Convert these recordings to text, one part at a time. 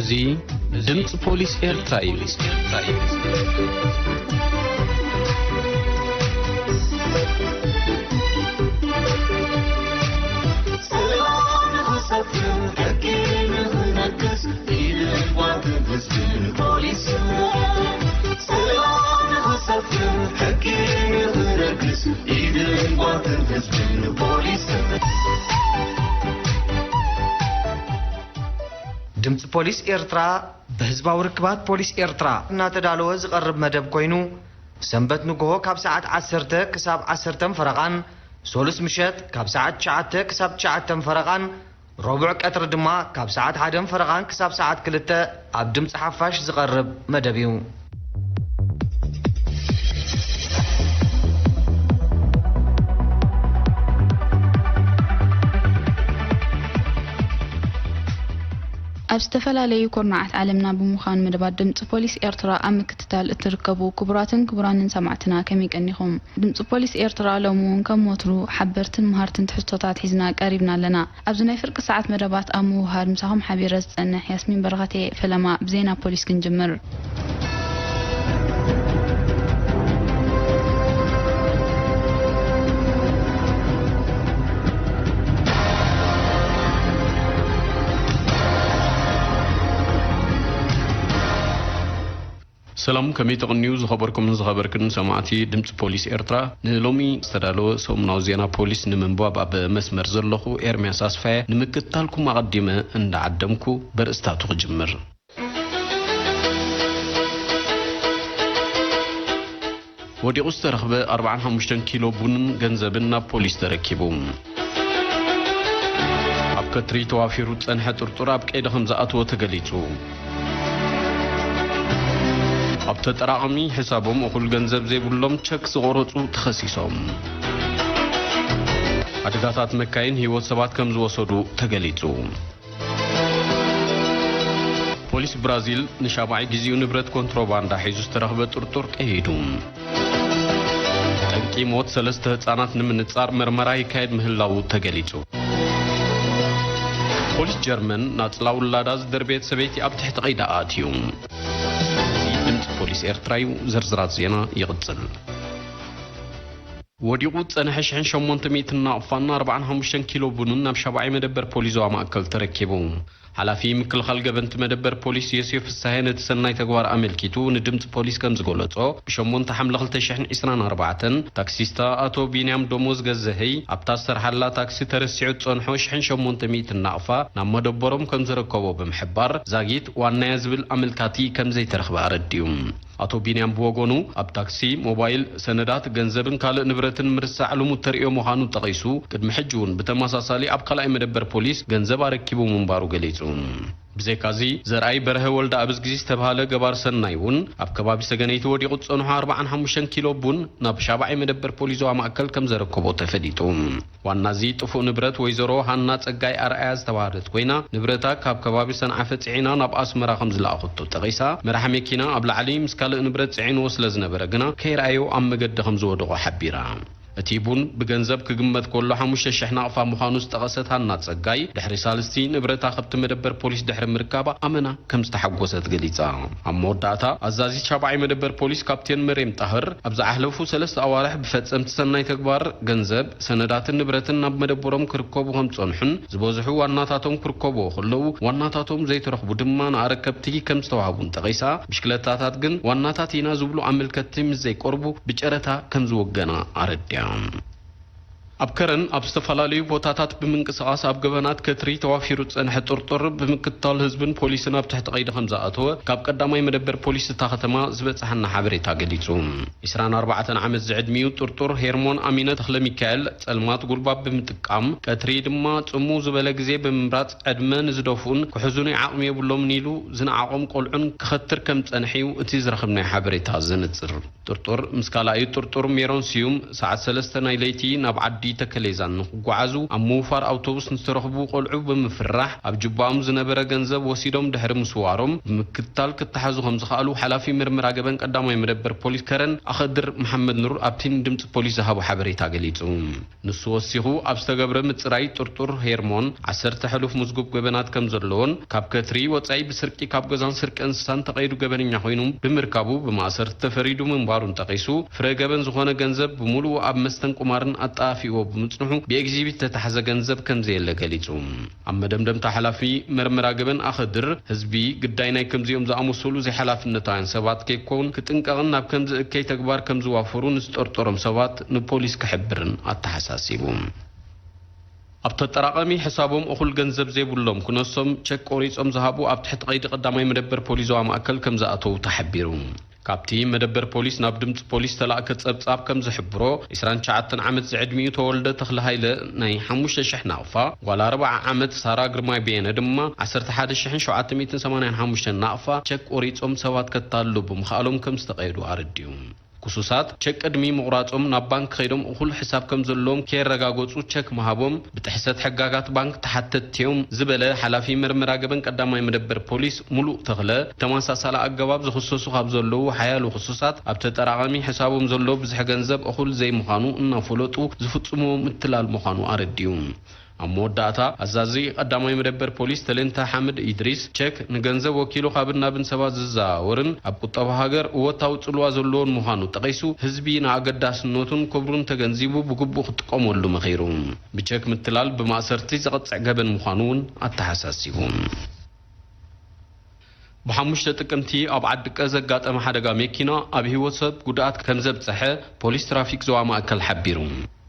እዚ ድምፂ ፖሊስ ኤርትራ እዩ። ሰላም ንኽሰፍን ሕጊ ንኽነግስ ኢድን ጓንትን ህዝብን ፖሊስን። ሰላም ንኽሰፍን ሕጊ ንኽነግስ ኢድን ጓንትን ህዝብን ፖሊስን። ድምፂ ፖሊስ ኤርትራ ብህዝባዊ ርክባት ፖሊስ ኤርትራ እናተዳለወ ዝቐርብ መደብ ኮይኑ፣ ሰንበት ንግሆ ካብ ሰዓት ዓሰርተ ክሳብ ዓሰርተ ፈረቓን፣ ሶሉስ ምሸት ካብ ሰዓት ትሽዓተ ክሳብ ትሽዓተ ፈረቓን፣ ረቡዕ ቀትሪ ድማ ካብ ሰዓት ሓደ ፈረቓን ክሳብ ሰዓት ክልተ ኣብ ድምፂ ሓፋሽ ዝቐርብ መደብ እዩ። ኣብ ዝተፈላለዩ ኩርናዓት ዓለምና ብምዃን መደባት ድምፂ ፖሊስ ኤርትራ ኣብ ምክትታል እትርከቡ ክቡራትን ክቡራንን ሰማዕትና ከመይ ቀኒኹም? ድምፂ ፖሊስ ኤርትራ ሎሚ እውን ከም ወትሩ ሓበርትን መሃርትን ትሕዝቶታት ሒዝና ቀሪብና ኣለና። ኣብዚ ናይ ፍርቂ ሰዓት መደባት ኣብ ምውህሃድ ምሳኹም ሓቢረ ዝጸንሕ ያስሚን በረኸቴ። ፈለማ ብዜና ፖሊስ ክንጅምር። ሰላም፣ ከመይ ተቕንዩ ዝኸበርኩምን ዝኸበርክን ሰማዕቲ ድምፂ ፖሊስ ኤርትራ? ንሎሚ ዝተዳለወ ሰሙናዊ ዜና ፖሊስ ንምንባብ ኣብ መስመር ዘለኹ ኤርምያስ ኣስፋየ ንምክትታልኩም ኣቐዲመ እንዳዓደምኩ በርእስታቱ ክጅምር። ወዲቑ ዝተረኽበ ኣርብዓን ሓሙሽተን ኪሎ ቡንን ገንዘብን ናብ ፖሊስ ተረኪቡ። ኣብ ከትሪ ተዋፊሩ ዝጸንሐ ጥርጡር ኣብ ቀይዲ ከም ዝኣተወ ተገሊጹ። ኣብ ተጠራቐሚ ሕሳቦም እኹል ገንዘብ ዘይብሎም ቸክ ዝቖረጹ ተኸሲሶም። ኣደጋታት መካይን ህይወት ሰባት ከም ዝወሰዱ ተገሊጹ። ፖሊስ ብራዚል ንሻብዓይ ግዜኡ ንብረት ኮንትሮባንዳ ሒዙ ዝተረኽበ ጥርጡር ቀይዱ። ጠንቂ ሞት ሰለስተ ህጻናት ንምንጻር መርመራ ይካየድ ምህላዉ ተገሊጹ። ፖሊስ ጀርመን ናጽላ ውላዳ ዝደርበየት ሰበይቲ ኣብ ትሕቲ ቀይዲ ኣእትዩ። እዚ ድምጺ ፖሊስ ኤርትራ እዩ። ዝርዝራት ዜና ይቕጽል። ወዲቑ ዝጸንሐ ሽሕን ሸሞንተ ሚእትን ናቕፋን ኣርብዓን ሓሙሽተን ኪሎ ቡንን ናብ ሻብዓይ መደበር ፖሊስ ዞባ ማእከል ተረኪቡ። ሓላፊ ምክልኻል ገበንቲ መደበር ፖሊስ ዮሴፍ ፍሳሄ ነቲ ሰናይ ተግባር ኣመልኪቱ ንድምጺ ፖሊስ ከም ዝገለጾ፣ ብሸሞንተ ሓምለ ክልተ ሽሕን ዕስራን ኣርባዕተን ታክሲስታ ኣቶ ቢንያም ደሞዝ ገዘሀይ ኣብታ ዝሰርሓላ ታክሲ ተረሲዑ ዝጸንሖ ሽሕን ሸሞንተ ሚእትን ናቕፋ ናብ መደበሮም ከም ዘረከቦ ብምሕባር፣ ዛጊት ዋናያ ዝብል ኣመልካቲ ከም ዘይተረኽበ ኣረዲኡ። ኣቶ ቢንያም ብወገኑ፣ ኣብ ታክሲ፣ ሞባይል፣ ሰነዳት፣ ገንዘብን ካልእ ንብረትን ምርሳዕ ልሙድ ተርእዮ ምዃኑ ጠቒሱ፣ ቅድሚ ሕጂ እውን ብተመሳሳሊ ኣብ ካልኣይ መደበር ፖሊስ ገንዘብ ኣረኪቡ ምንባሩ ገሊጹ። ብዘይካዚ፣ ዘርኣይ በርሀ ወልደኣብዝጊ ዝተባህለ ገባር ሰናይ እውን ኣብ ከባቢ ሰገነይቲ ወዲቑ ዝጸንሖ ኣርብዓን ሓሙሽተን ኪሎ ቡን ናብ ሻብዓይ መደበር ፖሊስ ዞባ ማእከል ከም ዘረከቦ ተፈሊጡ። ዋና እዚ ጥፉእ ንብረት ወይዘሮ ሃና ጸጋይ ኣርኣያ ዝተባህለት ኮይና፣ ንብረታ ካብ ከባቢ ሰንዓፈ ጽዒና ናብ ኣስመራ ከም ዝለኣኸቶ ጠቒሳ፣ መራሒ መኪና ኣብ ላዕሊ ምስ ካልእ ንብረት ጽዒንዎ ስለ ዝነበረ ግና ከይረኣዮ ኣብ መገዲ ከም ዝወደቖ ሓቢራ። እቲ ቡን ብገንዘብ ክግመት ከሎ ሓሙሽተ ሽሕ ናቕፋ ምዃኑ ዝጠቐሰት ሃና ጸጋይ፣ ድሕሪ ሳልስቲ ንብረታ ካብቲ መደበር ፖሊስ ድሕሪ ምርካባ ኣመና ከም ዝተሓጎሰት ገሊጻ። ኣብ መወዳእታ፣ ኣዛዚት ሻብዓይ መደበር ፖሊስ ካፕቴን መርየም ጣህር፣ ኣብ ዝሓለፉ ሰለስተ ኣዋርሕ ብፈጸምቲ ሰናይ ተግባር ገንዘብ፣ ሰነዳትን ንብረትን ናብ መደበሮም ክርከቡ ከም ዝጸንሑን፣ ዝበዝሑ ዋናታቶም ክርከብዎ ከለዉ፣ ዋናታቶም ዘይተረኽቡ ድማ ንኣረከብቲ ከም ዝተዋህቡን ጠቒሳ፣ ብሽክለታታት ግን ዋናታት ኢና ዝብሉ ኣመልከትቲ ምስ ዘይቀርቡ ብጨረታ ከም ዝወገና ኣረዲኣ። ኣብ ከረን ኣብ ዝተፈላለዩ ቦታታት ብምንቅስቓስ ኣብ ገበናት ከትሪ ተዋፊሩ ዝጸንሐ ጥርጡር ብምክትታል ህዝብን ፖሊስን ኣብ ትሕቲ ቀይዲ ከም ዝኣተወ ካብ ቀዳማይ መደበር ፖሊስ እታ ከተማ ዝበጽሓና ሓበሬታ ገሊጹ። ዕስራን ኣርባዕተን ዓመት ዝዕድሚኡ ጥርጡር ሄርሞን ኣሚነ ተኽለ ሚካኤል ጸልማት ጉልባብ ብምጥቃም ቀትሪ ድማ ጽምው ዝበለ ግዜ ብምምራጽ ዕድመ ንዝደፍኡን ክሕዙኒ ዓቕሚ የብሎምን ኢሉ ዝነዓቖም ቆልዑን ክኸትር ከም ዝጸንሐ እዩ እቲ ዝረኸብናዮ ሓበሬታ ዘነጽር። ጥርጡር ምስ ካልኣዩ ጥርጡር ሜሮን ስዩም ሰዓት ሰለስተ ናይ ለይቲ ናብ ዓዲ ተከሌዛን ንክጓዓዙ ኣብ ምውፋር ኣውቶቡስ ንዝተረኽቡ ቆልዑ ብምፍራሕ ኣብ ጅባኦም ዝነበረ ገንዘብ ወሲዶም ድሕሪ ምስዋሮም ብምክትታል ክተሓዙ ከም ዝኸኣሉ ሓላፊ ምርመራ ገበን ቀዳማይ መደበር ፖሊስ ከረን ኣኸድር መሓመድ ኑር ኣብቲ ንድምፂ ፖሊስ ዝሃቦ ሓበሬታ ገሊጹ። ንሱ ወሲኹ ኣብ ዝተገብረ ምጽራይ ጥርጡር ሄርሞን ዓሰርተ ሕሉፍ ምዝጉብ ገበናት ከም ዘለዎን ካብ ከትሪ ወጻኢ ብስርቂ ካብ ገዛን ስርቂ እንስሳን ተቐይዱ ገበነኛ ኮይኑ ብምርካቡ ብማእሰርቲ ተፈሪዱ ምንባሩን ጠቒሱ፣ ፍረ ገበን ዝኾነ ገንዘብ ብምሉኡ ኣብ መስተን ቁማርን ኣጠፋፊእዎ ብምጽንሑ ብኤግዚቢት ዝተታሕዘ ገንዘብ ከም ዘየለ ገሊጹ። ኣብ መደምደምታ ሓላፊ መርመራ ገበን ኣኸድር ህዝቢ ግዳይ ናይ ከምዚኦም ዝኣመሰሉ ዘይሓላፍነታውያን ሰባት ከይኮን ክጥንቀቕን ናብ ከምዚ እከይ ተግባር ከም ዝዋፈሩ ንዝጠርጠሮም ሰባት ንፖሊስ ክሕብርን ኣተሓሳሲቡ። ኣብ ተጠራቐሚ ሕሳቦም እኹል ገንዘብ ዘይብሎም ክነሶም ቸክ ቆሪጾም ዝሃቡ ኣብ ትሕቲ ቀይዲ ቀዳማይ መደበር ፖሊስ ዞባ ማእከል ከም ዝኣተዉ ተሓቢሩ። ካብቲ መደበር ፖሊስ ናብ ድምፂ ፖሊስ ዝተላእከ ጸብጻብ ከም ዝሕብሮ፣ ዕስራን ትሽዓተን ዓመት ዝዕድሚኡ ተወልደ ተኽለ ሃይለ ናይ ሓሙሽተ ሽሕ ናቕፋ፣ ጓል ኣርብዓ ዓመት ሳራ ግርማይ በየነ ድማ ዓሰርተ ሓደ ሽሕን ሸውዓተ ሚእትን ሰማንያን ሓሙሽተን ናቕፋ ቸክ ቆሪጾም ሰባት ከታልሉ ብምኽኣሎም ከም ዝተቐየዱ ኣረዲኡ። ክሱሳት ቸክ ቅድሚ ምቑራጾም ናብ ባንክ ከይዶም እኹል ሕሳብ ከም ዘለዎም ከየረጋገጹ ቸክ ምሃቦም ብጥሕሰት ሕጋጋት ባንክ ተሓተትቲ እዮም ዝበለ ሓላፊ መርመራ ገበን ቀዳማይ መደበር ፖሊስ ሙሉእ ተኽለ፣ ብተመሳሳሊ ኣገባብ ዝኽሰሱ ካብ ዘለዉ ሓያሎ ክሱሳት ኣብ ተጠራቐሚ ሕሳቦም ዘሎ ብዝሒ ገንዘብ እኹል ዘይምዃኑ እናፈለጡ ዝፍጽምዎ ምትላል ምዃኑ ኣረዲኡ። ኣብ መወዳእታ ኣዛዚ ቀዳማይ መደበር ፖሊስ ተሌንታ ሓምድ ኢድሪስ ቸክ ንገንዘብ ወኪሉ ካብን ናብን ሰባት ዝዘዋወርን ኣብ ቁጠባ ሃገር እወታዊ ጽልዋ ዘለዎን ምዃኑ ጠቒሱ፣ ህዝቢ ንኣገዳስነቱን ክብሩን ተገንዚቡ ብግቡእ ክጥቀመሉ መኺሩ። ብቸክ ምትላል ብማእሰርቲ ዘቐጽዕ ገበን ምዃኑ እውን ኣተሓሳሲቡ። ብሓሙሽተ ጥቅምቲ ኣብ ዓድቀ ዘጋጠመ ሓደጋ መኪና ኣብ ህይወት ሰብ ጉድኣት ከም ዘብጸሐ ፖሊስ ትራፊክ ዞባ ማእከል ሓቢሩ።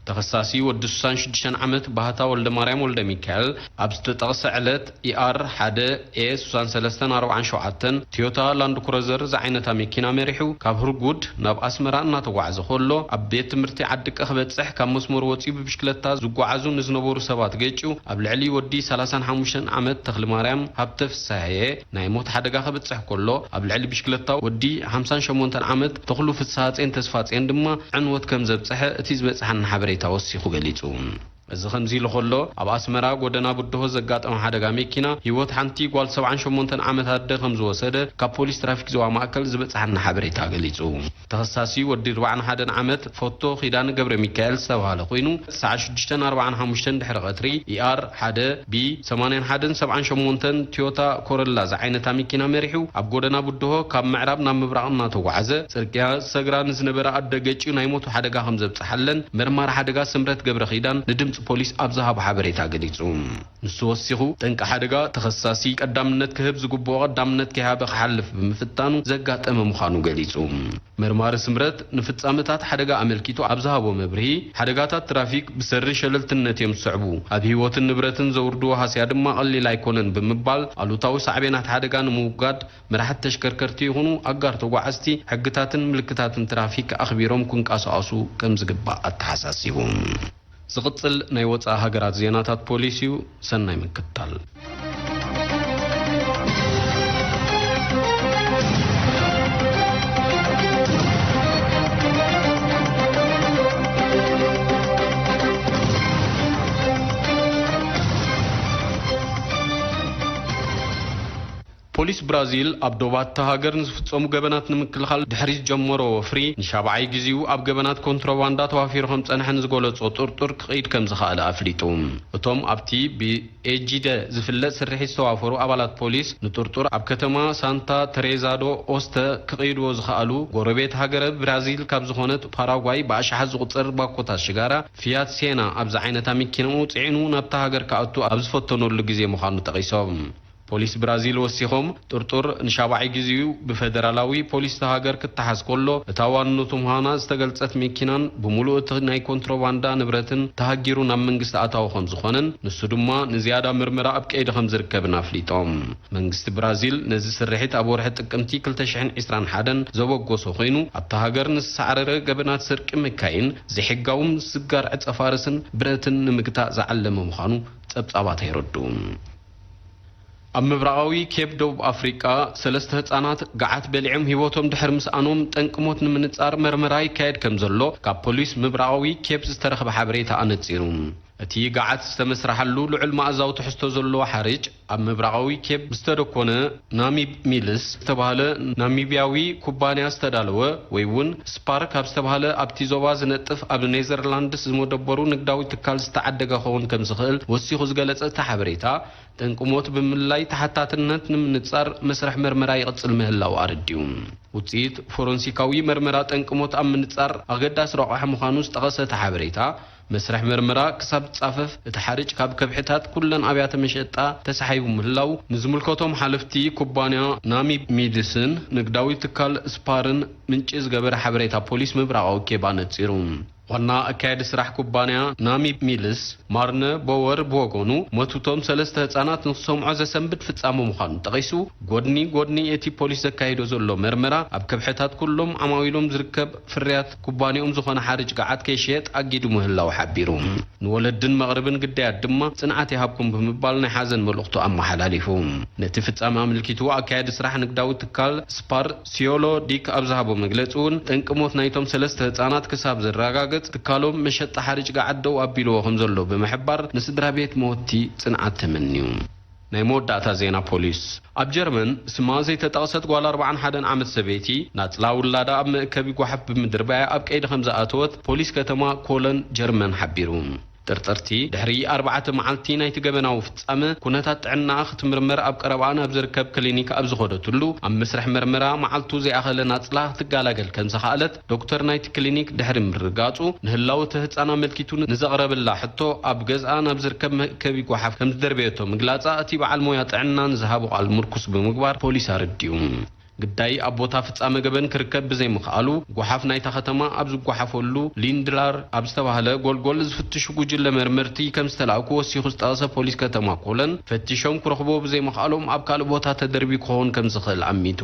ተኸሳሲ ወዲ ሱሳን ሽዱሽተን ዓመት ባህታ ወልደማርያም ወልደሚካኤል ኣብ ዝተጠቕሰ ዕለት ኢኣር ሓደ ኤ ሱሳን ሰለስተን ኣርባዓን ሸውዓተን ቶዮታ ላንድ ክሩዘር ዝዓይነታ መኪና መሪሑ ካብ ህርጉድ ናብ ኣስመራ እናተጓዕዘ ከሎ ኣብ ቤት ትምህርቲ ዓድቀ ክበጽሕ ካብ መስመር ወጺኡ ብብሽክለታ ዝጓዓዙ ንዝነበሩ ሰባት ገጭዩ ኣብ ልዕሊ ወዲ ሰላሳን ሓሙሽተን ዓመት ተኽለማርያም ሃብተ ፍሳሄ ናይ ሞት ሓደጋ ክብጽሕ ከሎ፣ ኣብ ልዕሊ ብሽክለታ ወዲ ሓምሳን ሸሞንተን ዓመት ተኽሉ ፍስሃጼን ተስፋጼን ድማ ዕንወት ከም ዘብጽሐ እቲ ዝበጽሓና ሓበሬታ ወሲኹ ገሊጹ። እዚ ከምዚ ኢሉ ከሎ፣ ኣብ ኣስመራ ጎደና ብድሆ ዘጋጠመ ሓደጋ መኪና ህይወት ሓንቲ ጓል ሰብዓን ሸሞንተን ዓመት ኣደ ከም ዝወሰደ ካብ ፖሊስ ትራፊክ ዞባ ማእከል ዝበጽሓና ሓበሬታ ገሊጹ። ተኸሳሲ ወዲ ኣርባዓን ሓደን ዓመት ፎቶ ኪዳነ ገብረ ሚካኤል ዝተባህለ ኮይኑ፣ ሰዓት ሽዱሽተን ኣርባዓን ሓሙሽተን ድሕሪ ቀትሪ ኢኣር ሓደ ቢ ሰማንያን ሓደን ሰብዓን ሸሞንተን ቶዮታ ኮረላ ዝዓይነታ መኪና መሪሑ ኣብ ጎደና ብድሆ ካብ ምዕራብ ናብ ምብራቕ እናተጓዓዘ ጽርግያ ዝሰግራ ንዝነበረ ኣደ ገጭዩ ናይ ሞት ሓደጋ ከም ዘብጽሓለን መርማሪ ሓደጋ ስምረት ገብረ ኪዳን ንድምጺ ፖሊስ ኣብ ዝሃቦ ሓበሬታ ገሊጹ። ንሱ ወሲኹ፣ ጠንቂ ሓደጋ ተኸሳሲ ቀዳምነት ክህብ ዝግብኦ ቀዳምነት ከይሃበ ክሓልፍ ብምፍታኑ ዘጋጠመ ምዃኑ ገሊጹ። መርማሪ ስምረት ንፍጻመታት ሓደጋ ኣመልኪቱ ኣብ ዝሃቦ መብርሂ፣ ሓደጋታት ትራፊክ ብሰሪ ሸለልትነት እዮም ዝስዕቡ፣ ኣብ ህይወትን ንብረትን ዘውርድዎ ሃስያ ድማ ቀሊል ኣይኮነን ብምባል፣ ኣሉታዊ ሳዕቤናት ሓደጋ ንምውጋድ መራሕቲ ተሽከርከርቲ ይኹኑ ኣጋር ተጓዓዝቲ ሕግታትን ምልክታትን ትራፊክ ኣኽቢሮም ክንቀሳቐሱ ከም ዝግባእ ኣተሓሳሲቡ። ዝቕጽል ናይ ወጻኢ ሃገራት ዜናታት ፖሊስ እዩ። ሰናይ ምክትታል። ፖሊስ ብራዚል ኣብ ዶባት እታ ሃገር ንዝፍጸሙ ገበናት ንምክልኻል ድሕሪ ዝጀመሮ ወፍሪ፣ ንሻብዓይ ግዜኡ ኣብ ገበናት ኮንትሮባንዳ ተዋፊሩ ከም ጸንሐ ንዝገለጾ ጥርጡር ክቕይድ ከም ዝኸኣለ ኣፍሊጡ። እቶም ኣብቲ ብኤጂደ ዝፍለጥ ስርሒት ዝተዋፈሩ ኣባላት ፖሊስ፣ ንጥርጡር ኣብ ከተማ ሳንታ ተሬዛ ዶ ኦስተ ክቕይድዎ ዝኸኣሉ ጎረቤት ሃገረ ብራዚል ካብ ዝኾነት ፓራጓይ ብኣሽሓት ዝቑጸር ባኮታት ሽጋራ ፊያት ሴና ኣብ ዝዓይነታ መኪንኡ ጽዒኑ ናብታ ሃገር ክኣቱ ኣብ ዝፈተነሉ ግዜ ምዃኑ ጠቒሶም። ፖሊስ ብራዚል ወሲኾም፣ ጥርጡር ንሻብዓይ ግዜኡ ብፌደራላዊ ፖሊስ እታ ሃገር ክተሓዝ ከሎ፣ እታ ዋንነቱ ምዃና ዝተገልጸት መኪናን ብምሉእ እቲ ናይ ኮንትሮባንዳ ንብረትን ተሃጊሩ ናብ መንግስቲ ኣታዊ ከም ዝኾነን፣ ንሱ ድማ ንዝያዳ ምርመራ ኣብ ቀይዲ ከም ዝርከብን ኣፍሊጦም። መንግስቲ ብራዚል ነዚ ስርሒት ኣብ ወርሒ ጥቅምቲ ክልተ ሽሕን ዕስራን ሓደን ዘበገሶ ኮይኑ፣ ኣብታ ሃገር ንዝሰዓረረ ገበናት ስርቂ ምካይን ዘይሕጋዊ ምስግጋር ዕጸ ፋርስን ብረትን ንምግታእ ዝዓለመ ምዃኑ ጸብጻባት የረድኡ። ኣብ ምብራቓዊ ኬፕ ደቡብ ኣፍሪቃ፣ ሰለስተ ህጻናት ገዓት በሊዖም ህይወቶም ድሕሪ ምስኣኖም፣ ጠንቂ ሞት ንምንጻር መርመራ ይካየድ ከም ዘሎ ካብ ፖሊስ ምብራቓዊ ኬፕ ዝተረኽበ ሓበሬታ ኣነጺሩ። እቲ ገዓት ዝተመስረሓሉ ልዑል መኣዛዊ ትሕዝቶ ዘለዎ ሓርጭ፣ ኣብ ምብራቓዊ ኬፕ ዝተደኮነ ናሚብ ሚልስ ዝተባህለ ናሚብያዊ ኩባንያ ዝተዳለወ፣ ወይ እውን ስፓር ካብ ዝተባህለ ኣብቲ ዞባ ዝነጥፍ ኣብ ኔዘርላንድስ ዝመደበሩ ንግዳዊ ትካል ዝተዓደገ ክኸውን ከም ዝኽእል ወሲኹ ዝገለጸ እቲ ሓበሬታ፣ ጠንቂ ሞት ብምልላይ ተሓታትነት ንምንጻር መስርሕ መርመራ ይቕጽል ምህላው ኣረዲኡ። ውጽኢት ፎረንሲካዊ መርመራ ጠንቂ ሞት ኣብ ምንጻር ኣገዳሲ ረቋሒ ምዃኑ ዝጠቐሰ እቲ ሓበሬታ፣ መስርሕ መርመራ ክሳብ ዝጻፈፍ፣ እቲ ሓርጭ ካብ ከብሕታት ኩለን ኣብያተ መሸጣ ተሳሒቡ ምህላው፣ ንዝምልከቶም ሓለፍቲ ኩባንያ ናሚብ ሚድስን ንግዳዊ ትካል ስፓርን ምንጪ ዝገበረ ሓበሬታ ፖሊስ ምብራቓዊ ኬባ ነጺሩ። ዋና ኣካያዲ ስራሕ ኩባንያ ናሚብ ሚልስ፣ ማርነ ቦወር፣ ብወገኑ፣ ሞት እቶም ሰለስተ ህጻናት ንክሰምዖ ዘሰንብድ ፍጻመ ምዃኑ ጠቒሱ፣ ጎድኒ ጎድኒ እቲ ፖሊስ ዘካይዶ ዘሎ መርመራ፣ ኣብ ከብሕታት ኩሎም ዓማዊሎም ዝርከብ ፍርያት ኩባንያኦም ዝኾነ ሓርጭ ገዓት ከይሽየጥ ኣጊዱ ምህላው ሓቢሩ። ንወለድን መቕርብን ግዳያት ድማ ጽንዓት ይሃብኩም ብምባል ናይ ሓዘን መልእኽቱ ኣመሓላሊፉ። ነቲ ፍጻመ ኣመልኪቱ ኣካያዲ ስራሕ ንግዳዊ ትካል ስፓር ሲዮሎ ዲክ ኣብ ዝሃቦ መግለጺ እውን፣ ጠንቂ ሞት ናይቶም ሰለስተ ህጻናት ክሳብ ዝረጋገጽ፣ ትካሎም መሸጣ ሓርጭ ገዓት ደው ኣቢልዎ ከም ዘሎ ብምሕባር፣ ንስድራ ቤት መወቲ ጽንዓት ተመንዩ። ናይ መወዳእታ ዜና ፖሊስ። ኣብ ጀርመን ስማ ዘይተጠቕሰት ጓል ኣርባዓን ሓደን ዓመት ሰበይቲ፣ ናጽላ ውላዳ ኣብ መእከቢ ጓሓፍ ብምድርባያ ኣብ ቀይዲ ከም ዝኣተወት ፖሊስ ከተማ ኮለን ጀርመን ሓቢሩ። ጥርጥርቲ፣ ድሕሪ ኣርባዕተ መዓልቲ ናይቲ ገበናዊ ፍጻመ፣ ኩነታት ጥዕናኣ ክትምርመር ኣብ ቀረባኣ ናብ ዝርከብ ክሊኒክ ኣብ ዝኸደትሉ፣ ኣብ መስርሕ መርመራ መዓልቱ ዘይኣኸለ ናጽላ ክትገላገል ከም ዝኸኣለት ዶክተር ናይቲ ክሊኒክ ድሕሪ ምርግጋጹ፣ ንህላወ እቲ ህጻን ኣመልኪቱ ንዘቕረብላ ሕቶ፣ ኣብ ገዝኣ ናብ ዝርከብ መእከቢ ጓሓፍ ከም ዝደርበየቶ ምግላጻ፣ እቲ በዓል ሞያ ጥዕና ንዝሃቦ ቃል ምርኩስ ብምግባር ፖሊስ ኣረዲኡ። ግዳይ ኣብ ቦታ ፍጻመ ገበን ክርከብ ብዘይምኽኣሉ፣ ጓሓፍ ናይታ ከተማ ኣብ ዝጓሓፈሉ ሊንድላር ኣብ ዝተባህለ ጎልጎል ዝፍትሹ ጉጅለ መርመርቲ ከም ዝተላእኩ ወሲኹ ዝጠቐሰ ፖሊስ ከተማ ኮለን፣ ፈቲሾም ክረኽብዎ ብዘይምኽኣሎም ኣብ ካልእ ቦታ ተደርብዩ ክኸውን ከም ዝኽእል ኣሚቱ።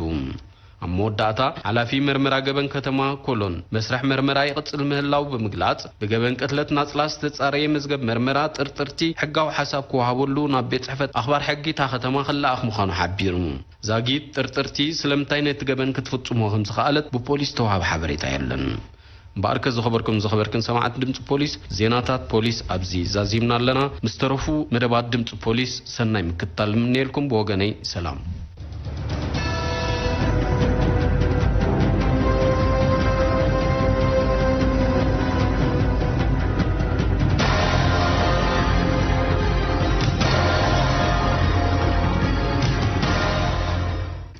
ኣብ መወዳእታ፣ ሓላፊ መርመራ ገበን ከተማ ኮሎን መስርሕ መርመራ ይቕጽል ምህላው ብምግላጽ፣ ብገበን ቅትለት ናጽላ ዝተጻረየ መዝገብ መርመራ ጥርጥርቲ ሕጋዊ ሓሳብ ክወሃበሉ ናብ ቤት ጽሕፈት ኣኽባር ሕጊ እታ ከተማ ክለኣኽ ምዃኑ ሓቢሩ። ዛጊት ጥርጥርቲ ስለምንታይ ነቲ ገበን ክትፍጽሞ ከም ዝኸኣለት ብፖሊስ ዝተዋህበ ሓበሬታ የለን። እምበኣርከ ዝኸበርኩም ዝኸበርክን ሰማዕቲ ድምፂ ፖሊስ፣ ዜናታት ፖሊስ ኣብዚ ዛዚምና ኣለና። ምስ ተረፉ መደባት ድምፂ ፖሊስ ሰናይ ምክትታል ንምነየልኩም። ብወገነይ ሰላም።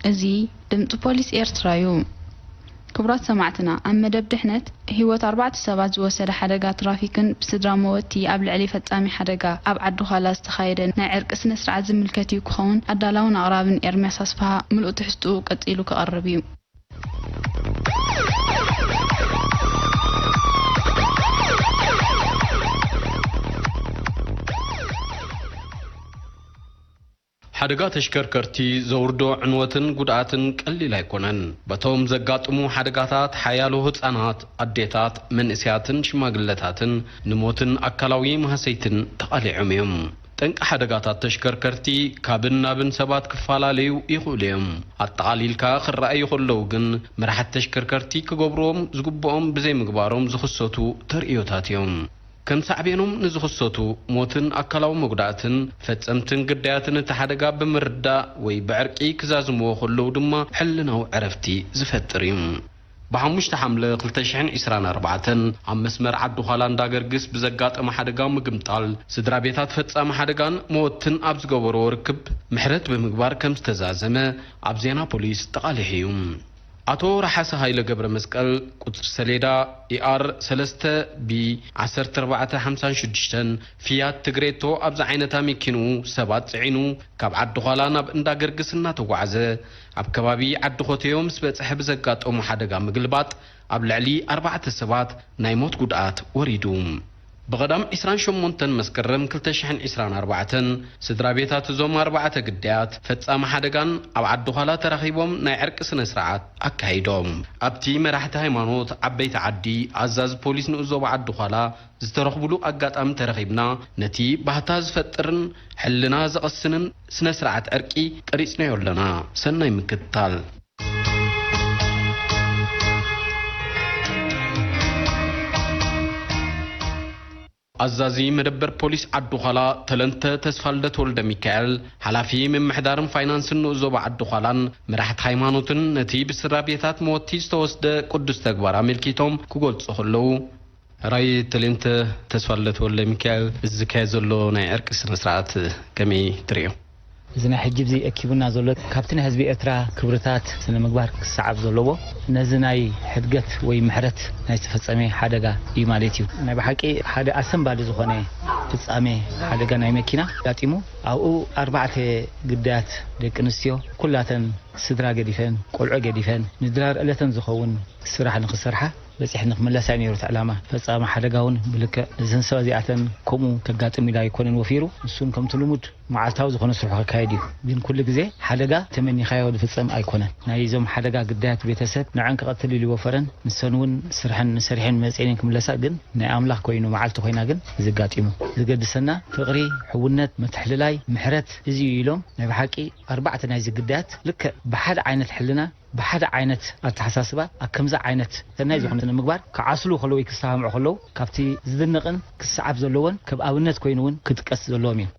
እዚ ድምፂ ፖሊስ ኤርትራ እዩ። ክቡራት ሰማዕትና፣ ኣብ መደብ ድሕነት፣ ህይወት ኣርባዕተ ሰባት ዝወሰደ ሓደጋ ትራፊክን ብስድራ መወቲ ኣብ ልዕሊ ፈጻሚ ሓደጋ ኣብ ዓዲ ዃላ ዝተኻየደ ናይ ዕርቂ ስነ ስርዓት ዝምልከት እዩ ክኸውን፣ ኣዳላውን ኣቕራብን ኤርምያስ ኣስፍሃ። ምሉእ ትሕዝትኡ ቀጺሉ ክቐርብ እዩ። ሓደጋ ተሽከርከርቲ ዘውርዶ ዕንወትን ጉድኣትን ቀሊል ኣይኮነን። በቶም ዘጋጥሙ ሓደጋታት ሓያሎ ህጻናት፣ ኣዴታት፣ መንእሰያትን ሽማግለታትን ንሞትን ኣካላዊ ማህሰይትን ተቓሊዖም እዮም። ጠንቂ ሓደጋታት ተሽከርከርቲ ካብን ናብን ሰባት ክፈላለዩ ይኽእሉ እዮም። ኣጠቓሊልካ ክረኣዩ ከለዉ ግን፣ መራሕቲ ተሽከርከርቲ ክገብርዎም ዝግብኦም ብዘይምግባሮም ዝኽሰቱ ተርእዮታት እዮም። ከም ሳዕቤኖም ንዝኽሰቱ ሞትን ኣካላዊ መጉዳእትን፣ ፈጸምትን ግዳያትን እቲ ሓደጋ ብምርዳእ ወይ ብዕርቂ ክዛዝምዎ ከለዉ ድማ፣ ሕልናዊ ዕረፍቲ ዝፈጥር እዩ። ብሓሙሽተ ሓምለ ክልተ ሽሕን ዕስራን ኣርባዕተን፣ ኣብ መስመር ዓዲ ዃላ እንዳ ገርግስ ብዘጋጠመ ሓደጋ ምግምጣል፣ ስድራ ቤታት ፈጻሚ ሓደጋን መወትን ኣብ ዝገበርዎ ርክብ ምሕረት ብምግባር ከም ዝተዛዘመ ኣብ ዜና ፖሊስ ተቓሊሑ እዩ። ኣቶ ረሓሰ ሃይለ ገብረ መስቀል፣ ቁጽሪ ሰሌዳ ኢኣር ሰለስተ ቢ ዓሰርተ ኣርባዕተ ሓምሳን ሽዱሽተን፣ ፊያት ትግሬቶ ኣብ ዝዓይነታ መኪንኡ ሰባት ጽዒኑ ካብ ዓዲ ዃላ ናብ እንዳ ገርግስ እናተጓዕዘ፣ ኣብ ከባቢ ዓዲ ኾተዮ ምስ በጽሐ ብዘጋጠሞ ሓደጋ ምግልባጥ፣ ኣብ ልዕሊ ኣርባዕተ ሰባት ናይ ሞት ጉድኣት ወሪዱ። ብቐዳም ዕስራን ሸሞንተን መስከረም ክልተ ሽሕን ዕስራን ኣርባዕተን፣ ስድራ ቤታት እዞም ኣርባዕተ ግዳያት ፈጻሚ ሓደጋን ኣብ ዓዲ ዃላ ተራኺቦም ናይ ዕርቂ ስነ ስርዓት ኣካይዶም። ኣብቲ መራሕቲ ሃይማኖት፣ ዓበይቲ ዓዲ፣ ኣዛዚ ፖሊስ ንኡስ ዞባ ዓዲ ዃላ ዝተረኽቡሉ ኣጋጣሚ ተረኺብና፣ ነቲ ባህታ ዝፈጥርን ሕልና ዘቐስንን ስነ ስርዓት ዕርቂ ቀሪጽናዮ ኣለና። ሰናይ ምክትታል። ኣዛዚ መደበር ፖሊስ ዓዲ ዃላ ተለንተ ተስፋልደት ወልደ ሚካኤል፣ ሓላፊ ምምሕዳርን ፋይናንስን ንኡስ ዞባ ዓዲ ዃላን መራሕቲ ሃይማኖትን ነቲ ብስድራ ቤታት መወቲ ዝተወስደ ቅዱስ ተግባር ኣመልኪቶም ክገልጹ ከለዉ፣ ራይ ተሌንተ ተስፋልደት ወልደ ሚካኤል፣ እዚ ዝካየድ ዘሎ ናይ ዕርቂ ስነ ስርዓት ከመይ ትርእዮ? እዚ ናይ ሕጂ እዚ ኣኪቡና ዘሎ ካብቲ ናይ ህዝቢ ኤርትራ ክብርታት ስነ ምግባር ክሰዓብ ዘለዎ፣ ነዚ ናይ ሕድገት ወይ ምሕረት ናይ ዝተፈጸመ ሓደጋ እዩ ማለት እዩ። ናይ ብሓቂ ሓደ ኣሰንባዲ ዝኾነ ፍጻሜ ሓደጋ ናይ መኪና ኣጋጢሙ፣ ኣብኡ ኣርባዕተ ግዳያት ደቂ ኣንስትዮ ኩላተን ስድራ ገዲፈን፣ ቆልዑ ገዲፈን፣ ንድራር ዕለተን ዝኸውን ስራሕ ንኽሰርሓ በጺሐን ንኽምለሳ እዩ ነይሩ እቲ ዕላማ። ፈጻሚ ሓደጋ እውን ብልክዕ እዘን ሰብ እዚኣተን ከምኡ ከጋጥም ኢሉ ኣይኮነን ወፊሩ። ንሱን ከምቲ ልሙድ መዓልታዊ ዝኾነ ስርሑ ከካየድ እዩ። ግን ኩሉ ግዜ ሓደጋ ተመኒኻዮ ዝፍጸም ኣይኮነን። ናይ እዞም ሓደጋ ግዳያት ቤተሰብ ንዐን ክቐትል ኢሉ ይወፈረን፣ ንሰን እውን ስርሐን ሰሪሐን መጺኤን ክምለሳ፣ ግን ናይ ኣምላኽ ኮይኑ መዓልቲ ኮይና ግን እዚ ኣጋጢሙ። ዝገድሰና ፍቕሪ፣ ሕውነት፣ ምትሕልላይ፣ ምሕረት እዚ እዩ ኢሎም ናይ ብሓቂ ኣርባዕተ ናይዚ ግዳያት ልክዕ ብሓደ ዓይነት ሕልና፣ ብሓደ ዓይነት ኣተሓሳስባ ኣብ ከምዚ ዓይነት ሰናይ ዝኾነ ስነ ምግባር ክዓስሉ ከለዉ ወይ ክሰማምዑ ከለዉ ካብቲ ዝድነቕን ክሰዓብ ዘለዎን ከም ኣብነት ኮይኑ እውን ክጥቀስ ዘለዎም እዩ።